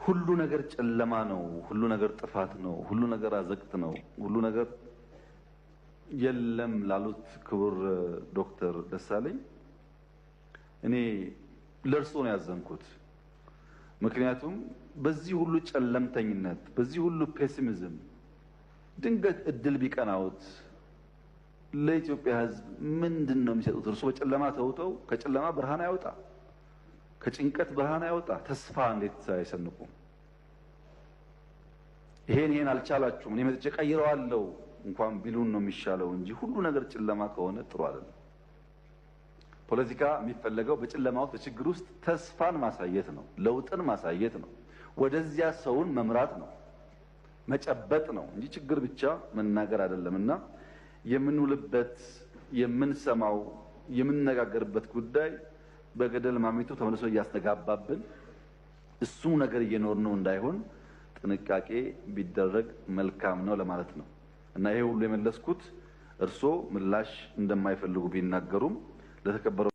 ሁሉ ነገር ጨለማ ነው፣ ሁሉ ነገር ጥፋት ነው፣ ሁሉ ነገር አዘቅት ነው፣ ሁሉ ነገር የለም ላሉት ክቡር ዶክተር ደሳለኝ እኔ ለእርሶ ነው ያዘንኩት። ምክንያቱም በዚህ ሁሉ ጨለምተኝነት፣ በዚህ ሁሉ pessimism ድንገት እድል ቢቀናውት ለኢትዮጵያ ሕዝብ ምንድን ነው የሚሰጡት? እርሶ በጨለማ ተውጠው ከጨለማ ብርሃን አይወጣ፣ ከጭንቀት ብርሃን አይወጣ። ተስፋ እንዴት አይሰንቁም? ይሄን ይሄን አልቻላችሁም፣ እኔ መጥቼ ቀይረዋለሁ እንኳን ቢሉን ነው የሚሻለው እንጂ ሁሉ ነገር ጨለማ ከሆነ ጥሩ አይደለም። ፖለቲካ የሚፈለገው በጨለማ ውስጥ በችግር ውስጥ ተስፋን ማሳየት ነው፣ ለውጥን ማሳየት ነው፣ ወደዚያ ሰውን መምራት ነው፣ መጨበጥ ነው እንጂ ችግር ብቻ መናገር አይደለም። እና የምንውልበት፣ የምንሰማው፣ የምንነጋገርበት ጉዳይ በገደል ማሚቶ ተመልሶ እያስተጋባብን እሱ ነገር እየኖር ነው እንዳይሆን ጥንቃቄ ቢደረግ መልካም ነው ለማለት ነው። እና ይሄ ሁሉ የመለስኩት እርስዎ ምላሽ እንደማይፈልጉ ቢናገሩም ለተከበረው